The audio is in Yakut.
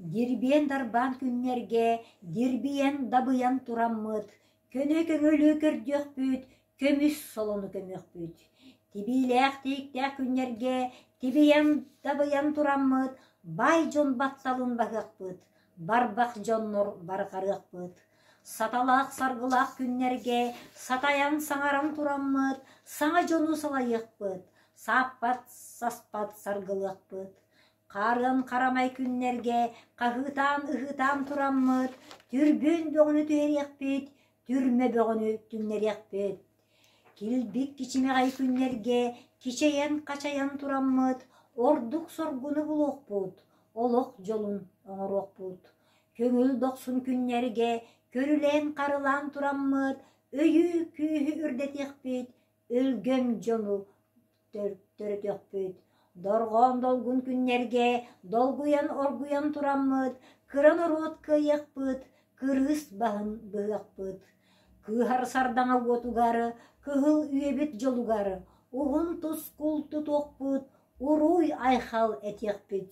Дирбиэн-дарбаан күннэргэ дирбийэн-дабыйан тураммыт, көнө-көҥүлү көрдүөхпүт, көмүс солону көмүөхпүт. Тибиилээх-тииктээх күннэргэ тибийэн-дабыйан тураммыт, баай дьон батталын баһыахпыт, барбах дьоннор барҕарыахпыт. Саталаах-саргылаах күннэргэ сатайан саҥаран тураммыт, саҥа дьону салайыахпыт, сааппат-саспат саргылыахпыт. Хаарыан харамай күннэргэ хаһыытаан-ыһыытаан тураммыт, түрбүөн бөҕөнү түһэриэхпит, түрмэ бөҕөнү түҥнэриэхпит. Килбик кичимэҕэй күннэргэ кичэйэн-хачайан тураммыт, ордук соргуну булуохпут, олох дьолун оҥоруохпут. Көҥүл дохсун күннэргэ көрүлээн-харылаан тураммыт, өйү-күүһү үрдэтиэхпит, өлгөм дьону төрөтүөхпүт. Дорҕоон долгун күннэргэ долгуйан-оргуйан тураммыт, кыра норуот кыайыахпыт, кырыыс баһын быһыахпыт. Кыыһар сардаҥа уотугар, кыһыл үйэбит дьолугар уһун тускул тутуохпут, уруй-айхал этиэхпит.